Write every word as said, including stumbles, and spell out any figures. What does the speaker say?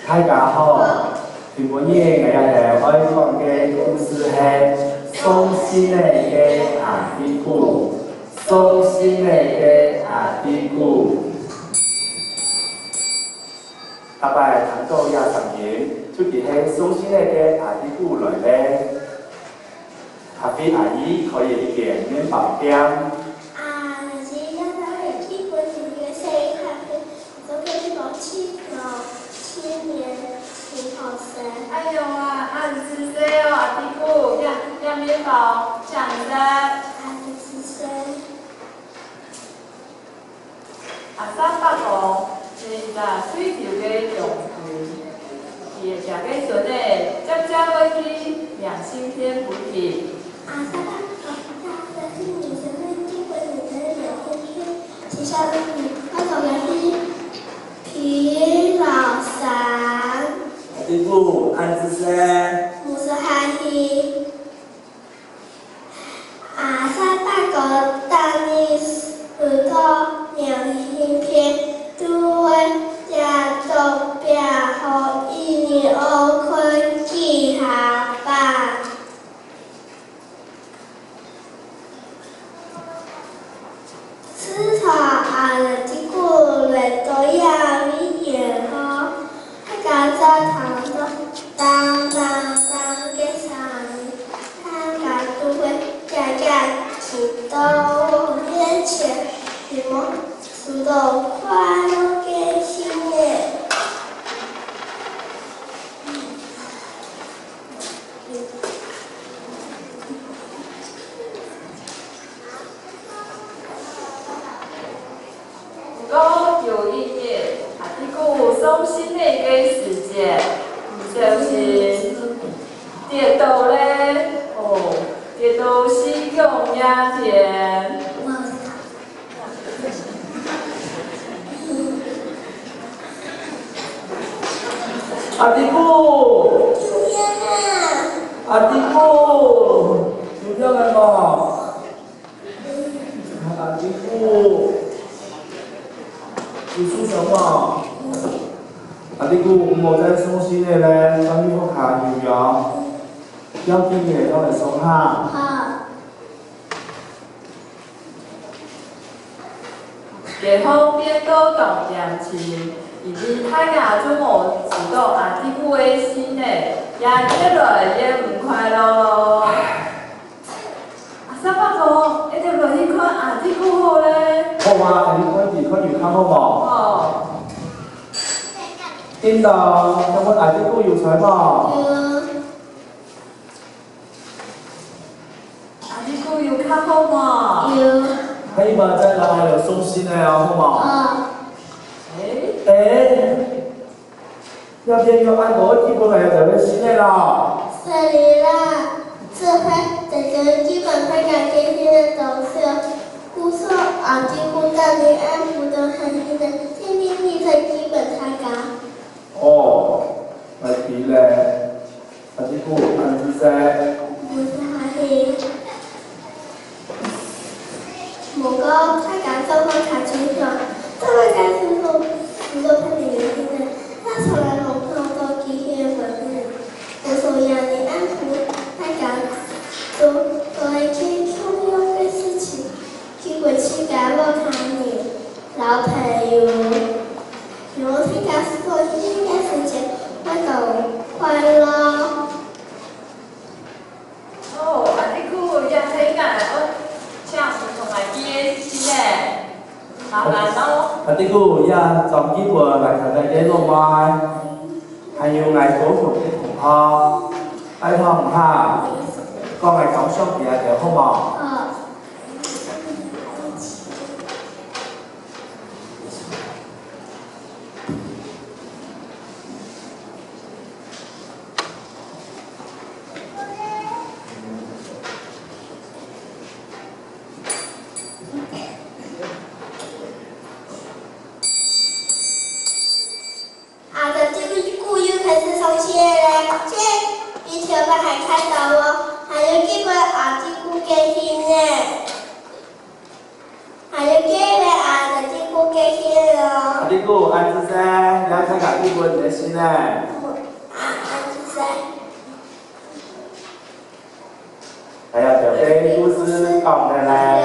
大家好，今晡日𠊎兜愛講个故事係送信仔个阿弟牯，送信仔个阿弟牯。逐擺聽到這聲音，就知係送信仔个阿弟牯來咧。咖啡阿姨開了一間麵包店。啊，阿姨，𠊎兜係基本人員生意咖啡。 做个一包七條、七年、七毫升。哎喲啊，恁仔細哦，阿弟牯，這、這麵包，請食。恁仔細。阿三伯公係一隻退休个中隊，佢个孫仔輒輒會去明信片分佢。 啊，爸爸，我帶你去明信片店，去明信片店，學校个皮，我同你去皮老三。阿弟牯，恁仔細。毋使客氣。啊，爸爸，我帶你去到明信片店，這桌壁好一年，愛看幾下擺。 自從阿弟牯來到這位以後，大家就聽到噹噹噹个聲音，大家都會遽遽去到屋面前，希望收到快樂个信仔。 毋過有一日，阿弟牯送信仔个時節，毋小心跌倒咧，哦，跌到四腳朝天。 阿弟牯，阿弟牯，有影个無？阿弟牯，有受傷無？阿弟牯，毋好再送信仔咧，轉去屋下休養。要緊个，愛來上課。好。 街項變到當恬靜，因為大家就無收到阿弟牯个信仔，也越來越毋快樂咯。阿三伯公，𠊎兜來去看阿弟牯好咧。好啊，𠊎去看佢，看有較好無？好。叮噹，請問阿弟牯有在無？有。 阿弟牯有較好無？有。係嘛，再來有送信仔哦，好無？好。欸？欸，這片有恁多个寄分𠊎兜个信仔啦。所以啦，這回姐姐寄分大家个信仔都少，故所阿弟牯今日暗晡都還記得，天天在寄分大家。哦，𠊎知咧。 阿弟牯，恁仔細。毋使客氣。毋過，大家做伙較清爽，做伙較清爽，除了別人个信仔，也從來無看到佢个文字。故所這日暗晡，大家做，做一件共樣个事情，去為自家屋下人、老朋友。 有大家所有个時節，會當快樂。哦，阿弟牯，這係𠊎愛請你同𠊎寄个信仔，麻煩哦。阿弟牯，這張寄分𠊎太太个老妹，還有𠊎高中个同學，拜託你哈，講𠊎當想佢兜好無？好。 阿弟牯又開始送信仔咧，這，以前𠊎還看到哦，還有寄分阿弟牯个信仔，還有寄分阿弟牯个信仔哦。祝安之生，邀請佢分你个心呢。大家準備故事講个來。